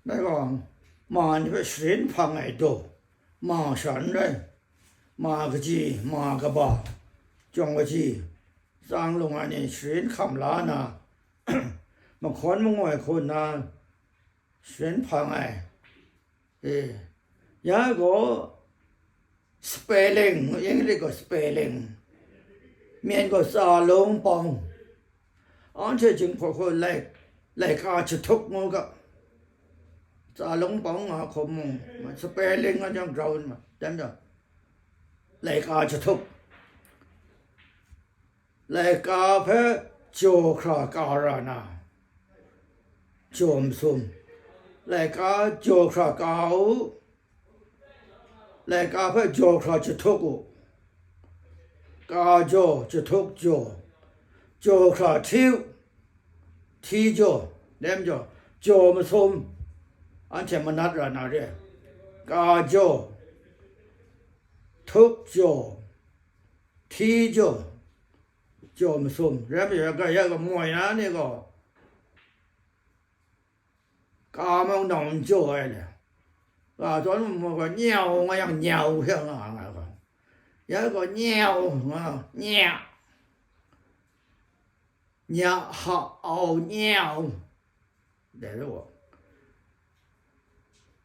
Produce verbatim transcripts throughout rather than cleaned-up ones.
Dai gaw, ma ni hpe sharin hpang ai daw, ma sha n rai, ma kaji, ma kaba, chyawm kaji, tsang lung ai ni sharin hkam la na, mahkawn mangoi hku nna sharin hpang ai. E, ya gaw, spelling, English gaw spelling, myen gaw tsa lung pawng, anhte Jinghpaw hku lai, laika jahtuk ngu ga, tsa lung pawng nga hkum mung, spelling nga jang grau ma, dan jang, laika jahtuk, laika hpe jaw hkra ka ra na, jaw masum, laika jaw hkra ka u, laika hpe jaw hkra jahtuk u, ka jaw, jahtuk jaw, jaw hkra hti u, hti jaw, nem jaw, jaw masum, anhte manat ra na re, ka jaw, htuk jaw, hti jaw, jaw masum, rai majaw, ga ya ga moi na ni gaw, ka mung nawng n jaw ai le, ga zawn mung gaw nyau nga yang nyau hkra nga nga gaw, ya gaw nyau nga, nya, nya ha au nyau, dai lu gaw,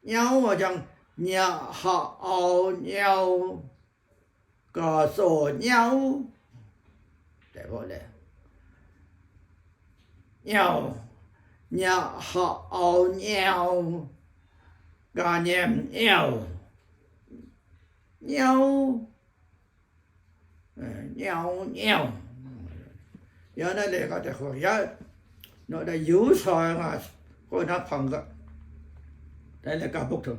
nyau wa jang, nya ha au nyau, ga tsaw nyau, dai gaw le, nyau, nya ha au nyau, ga nyem nyau, nyau, eh, nyau nyau. Ya na le ga dai hku, ya, naw dai yu sa ai nga, kaw na hpang ga, dai le ga buk htu.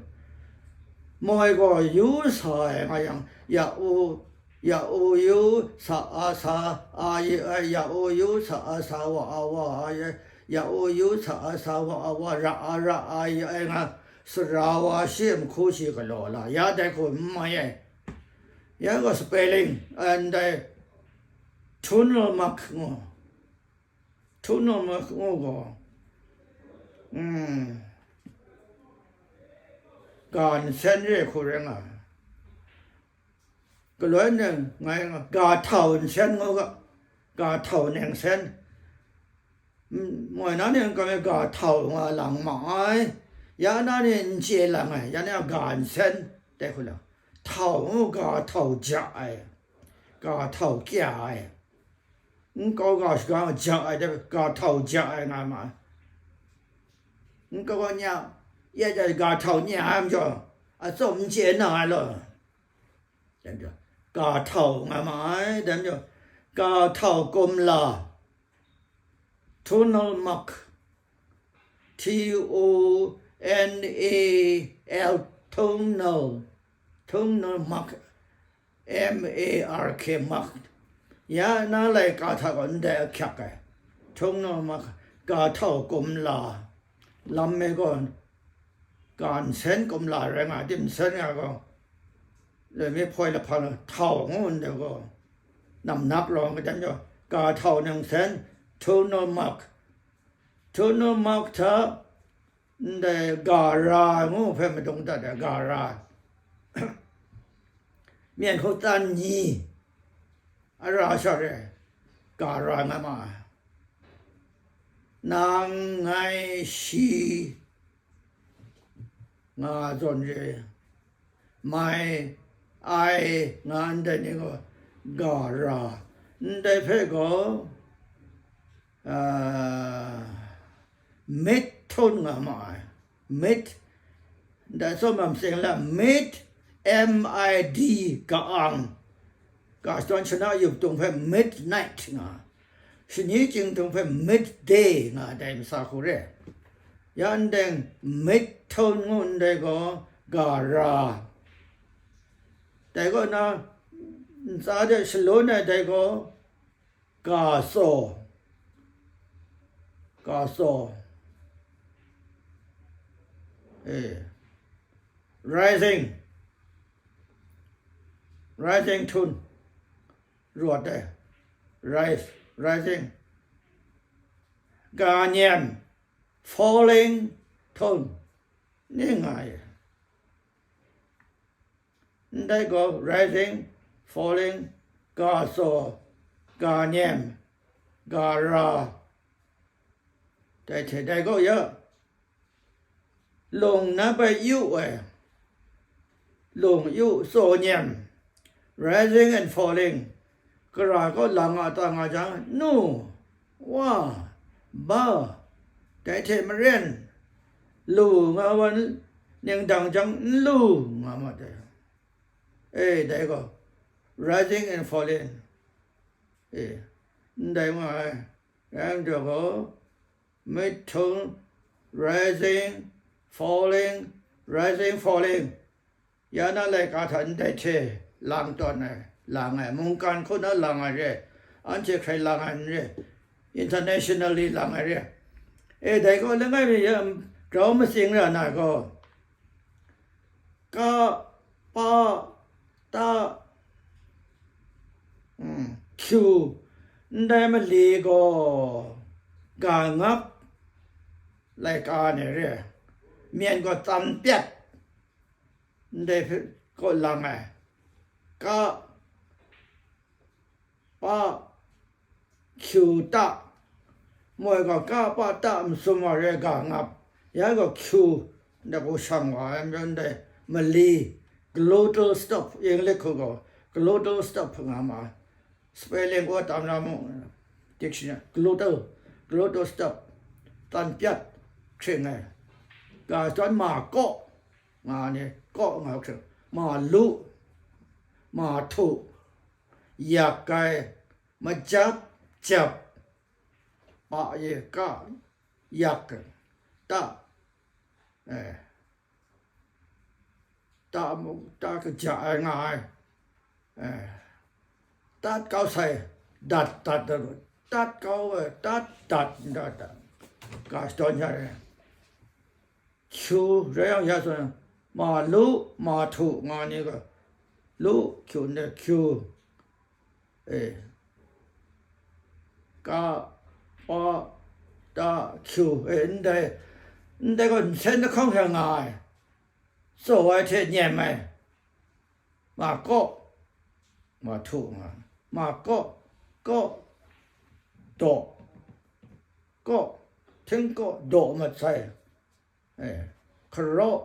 Moi gaw yu sa ai nga yang, ya u, ya u yu sa a sa, a yi ai, ya u yu sa a sa, wa a wa a yi ai, ya u yu sa a sa, wa a wa, ra a ra a yi ai nga, sara wa shi ai mahku shi galaw la, ya dai hku n mai ai. Ya gaw spelling, ndai, tonal mark ngu, tonal mark ngu gaw, mm, ga nsen re hku rai nga, galoi nang ngai nga, ga htau nsen ngu ga, ga htau neng nsen, moi na ni n kam ai ga htau nga lang ma ai, ya na ni n chye lang ai, ya ni a ga nsen, dai hku lang, htau ngu ga htau ja ai, ga htau kya ai, nkau ga shaga ja ai, dai ga htau ja ai nga ma ai, nkau ga nya, ya ja ga htau nya ai majaw, atsawm n chye na ai law. Dai majaw, ga htau nga ma ai, dai majaw, ga htau kumla, tonal mark, T O N A L, tonal, tonal mark, M A R K, mark, ya na laika hta gaw ndai ahkyak ai, tonal mark, ga htau kumla, lam e gaw, ga nsen kumla rai nga, dim nsen nga gaw, loi mi hpoi lahpang htau ngu ndai gaw, namnak rawng kadam jaw, ga htau nang nsen, tonal mark, tonal mark hta, ndai ga ra ngu hpe madung dat ai, ga ra, myen hku tan ni, a ra sha re, ga ra nga ma ai. Nang, ngai, shi, nga zawn re, mai, ai, nga ndai ni gaw, ga ra, ndai hpe gaw, ah, mid tone nga ma ai, mid, ndai tsawm lam seng la, mid, M I D, ka-ang, ga shadawn shana yup tung hpe midnight nga, shani chying tung hpe midday nga, dai masa hku re. Ya ndai mid tone ngu ndai gaw, ga ra, dai kaw na, ntsa de shalun ai dai gaw, ga tsaw, ga tsaw, e, rising, rising tone, rawt ai, rise, rising, ga nyen, falling tone, ning nga ai. Ndai gaw rising, falling, ga tsaw, ga nyem, ga ra, dai hte dai gaw ya, lung na bai yu ai, lung yu tsaw nyem, rising and falling, gara gaw lang a ta nga jang, nu, wa, ba, dai hte maren, lu nga wa, ningdang jang n lu nga ma ai. E, dai gaw, rising and falling. E, ndai nga ai, rai njaw gaw, myit htung, rising, falling, rising, falling. Ya na laika hta ndai hte lang tawn ai, lang ai, mungkan hku na lang ai re, anhte hkrai lang ai n re, internationally lang ai re. E, dai gaw langai mi ya, grau matsing ra na gaw, ka, pa, ta, mm, kyu, ndai mali gaw ga ngap laika ni re, myen gaw tsan pyat, ndai hpe kaw lang ai, ka, pa, kyu, ta, moi gaw ka, pa, ta, masum wa re ga ngap, ya gaw kyu, ndai gaw shang wa ai, ndai mali, glottal stop, English hku gaw glottal stop nga ma ai. Spelling gaw tam na mung, dictionary, glottal, glottal stop, tsan pyat, hkring ai, ga shadawn ma kaw, nga ni, kaw nga hkring, ma lu, ma htu, yak ai, majap jap, pa ye ka, yak, ta, eh, ta mu, ta kaja ai nga ai, eh, tat kau sai, dat, dat, dat, tat kau ai, tat, dat, dat, dat, ga shadawn ya ai. Kyu rai yang ya tsun, ma lu, ma htu nga ni ga, lu, kyu, ndai kyu, e, ka, pa, ta, kyu, e, ndai, ndai gaw nsen lahkawng hkra nga ai, tsaw ai hte nyem ai, ma kaw, ma htu nga, ma kaw, kaw, daw, kaw, hting kaw, daw mat sai, e, hkaraw,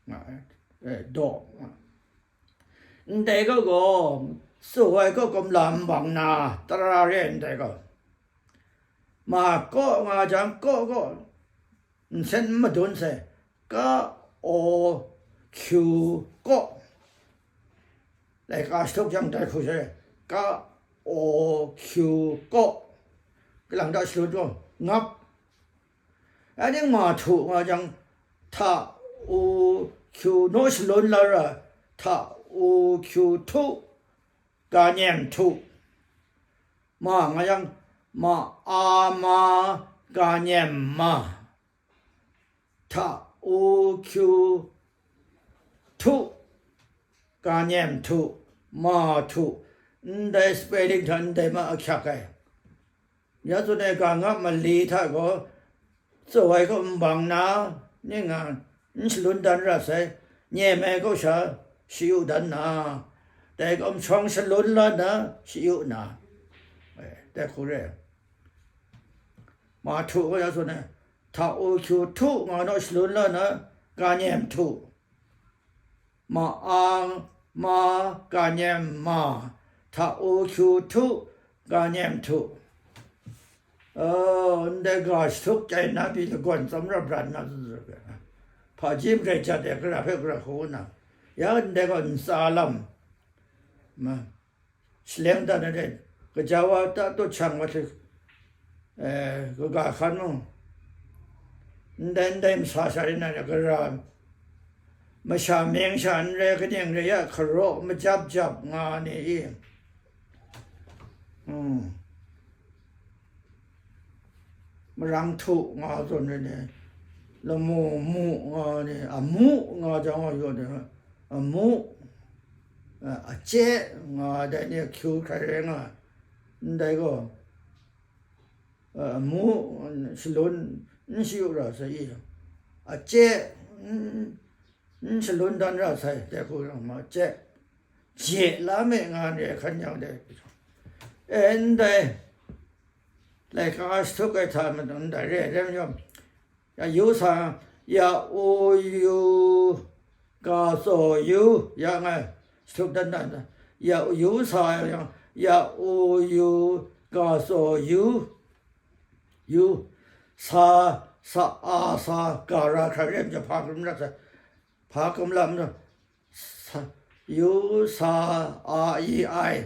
nga ai, e, daw, nga. Ndai kaw gaw, tsaw ai kaw kumla nbang na, tara re ai ndai gaw, ma kaw nga jang, kaw kaw, nsen n madun sai, ka, aw, kyu, kaw, laika shatup jang dai hku sai, ka, aw, kyu, kaw, kalang ta shalun gaw, ngap, Aning ma htu nga jang, hta, u, hkyu, naw shalun la ra, hta, u, hkyu, htu, ga nyem htu. Ma nga yang, ma, a, ma, ga nyem ma. Hta, u, hkyu, htu, ga nyem htu, ma htu. Ndai spelling hta ndai ma ahkyak ai. Ya tsun ai ga ngap mali hta gaw, tsaw ai kaw nbang na, ning nga, n shalun dan ra sai, nyem ai kaw sha, shi-yu dan na, dai kaw nshawng shalun la na, shi-yu na, eh, dai hku re ai. Ma htu gaw ya tsun ai, hta u hkyu htu nga naw shalun la na, ga nyem htu. Ma ang, ma, ga nyem ma, hta u hkyu htu, ga nyem htu. Oh, ndai ga shatup chyai na pyi lagawn tsawm ra bran na, hpaji marai jat ai gara hpe gara hku na, ya ndai gaw ntsa lam, ma, shaleng dan ai, gaja wa ta tut shang wa hte, eh, kaga hkan mung, ndai ndai masa sha rin ai, gara masha meng sha n rai, kaning rai ya, hkaraw majap jap nga ni i? Hmm. Marang htu nga zawn ai ni, lamu mu nga ni, amu nga jang wa yawn ai, amu, a, ace nga dai ni, hkyu hkrai rai nga, ndai gaw, a, amu, shalun, n shi-yu ra sai i, a chye, n, n shalun dan ra sai, dai hku rawng ma chye, je la me nga ni hkan yang dai, e, ndai, laika shatup ai hta matu ndai re ai rai yawm, ya yu sa, ya u yu ga tsaw yu, ya nga shatup dan dan, ya yu sa yang, ya u yu ga tsaw yu, yu, sa, sa a sa, ga ra hkra re ai majaw, hpa hkum rak sa, hpa hkum lam sa, yu sa a i ai,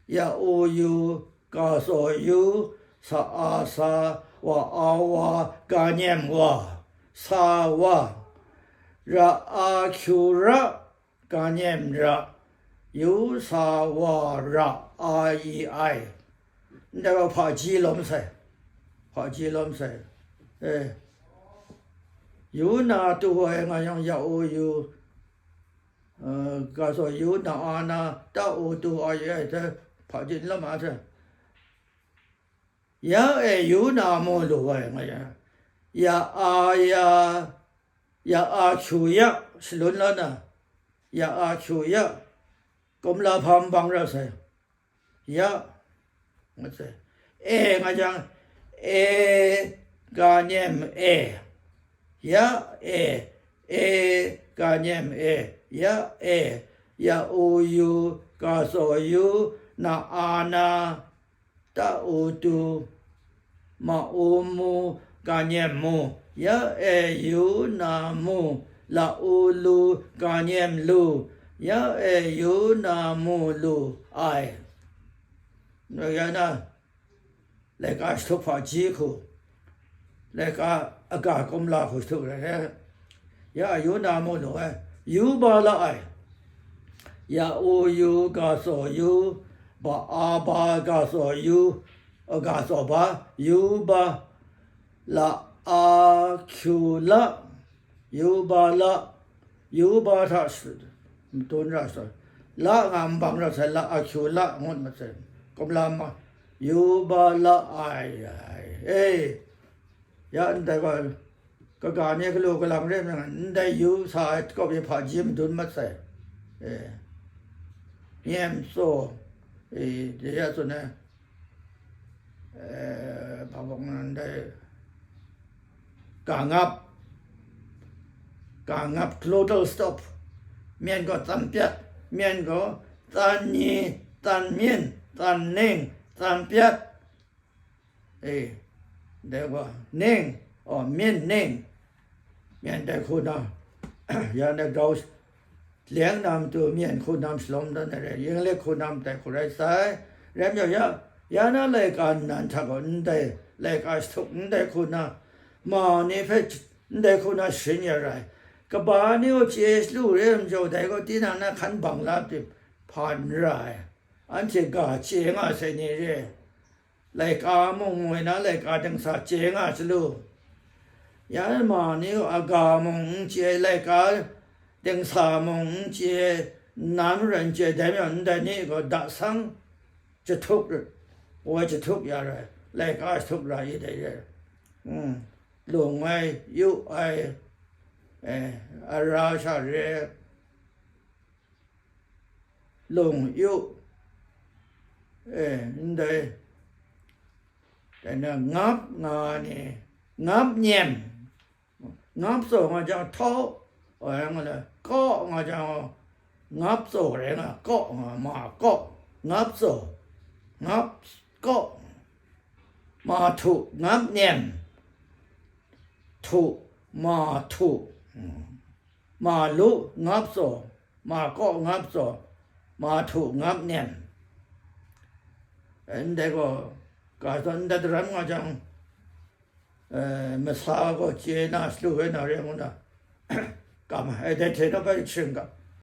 ya u yu ga tsaw yu, sa a sa, wa a wa, ga nyem wa, sa wa, ra a kyu ra, ga nyem ra, yu sa wa ra a i ai. Ndai wa hpaji lawm sai, hpaji lawm sai, e, yu na tu ai nga yang, ya u yu, e, ga tsaw yu na a na, ta u tu a i ai hte hpaji n lawm a hte, ya e yu na mu lu ai nga yang, ya a ya, ya a kyu ya, shalun la na, ya a kyu ya, kumla hpa bang ra sai, ya, nga sai, e nga jang, e ga nyem e, ya e, e ga nyem e, ya e, ya u yu ga tsaw yu, na a na, ta u tu, ma u mu, ga nyem mu, ya e yu na mu, la u lu, ga nyem lu, ya e yu na mu lu ai. Ngai ya na, laika shatup hpaji hku, laika aga kumla hku shatup rai, ya yu na mu lu ai, yu ba la ai, ya u yu ga tsaw yu, ba a ba ga tsaw yu, ga tsaw ba, yu ba, la a kyu la, yu ba la, yu ba hta s-, madun ra sa, la nga nbang ra sai, la a kyu la ngut mat sai, kumla ma, yu ba la ai, ai, e, ya ndai wa, kaga ni galaw galang re ai, ndai yu sa ai kawp e hpaji madun mat sai, e, nyem tsaw, e, de ya tsun ai, e, hpa bawk na ndai, ga ngap, ga ngap, glottal stop, myen gaw tsan pyat, myen gaw tsan ni, tsan myin, tsan ning, tsan pyat, e, dai gaw ning, o, myin ning, myen dai hku na, ya na grau leng na matu myen hku nam shalawm dan ai rai, ying lek hku nam dai hku rai sai. Rai majaw ya, ya na laika nnan hta gaw ndai laika shatup ndai hku na, ma ni hpe ndai hku na sharin ya rai. Kaba ni gaw chye lu re ai majaw, dai gaw tinang na hkan bang la pyi hpa n ra ai. Anhte ga chye nga sai ni re ai. Laika mung moi na laika dingsa chye nga ai salu, ya ma ni gaw aga mung n chye, laika dingsa mung n chye, nnan marai n chye, dai majaw ndai ni gaw dasang jahtuk, woi jahtuk ya rai, laika jahtuk ra i dai re. Mm. Lung ai, yu ai, eh, ara sha re, lung yu, eh, ndai, dai na ngap nga ni, ngap nyem, ngap tsaw nga jang htau, o yang le, kaw nga jang, ngap tsaw rai nga, kaw nga, ma kaw, ngap tsaw, ngap kaw, ma htu, ngap nyem, htu, ma htu, mm. Ma lu, ngap tsaw, ma kaw, ngap tsaw, ma htu, ngap nyem. Ndai gaw, ga taw ndai daram nga jang, eh, masa gaw chye na, salu we na re ngu na, kam ai, dai hte naw bai shing ga,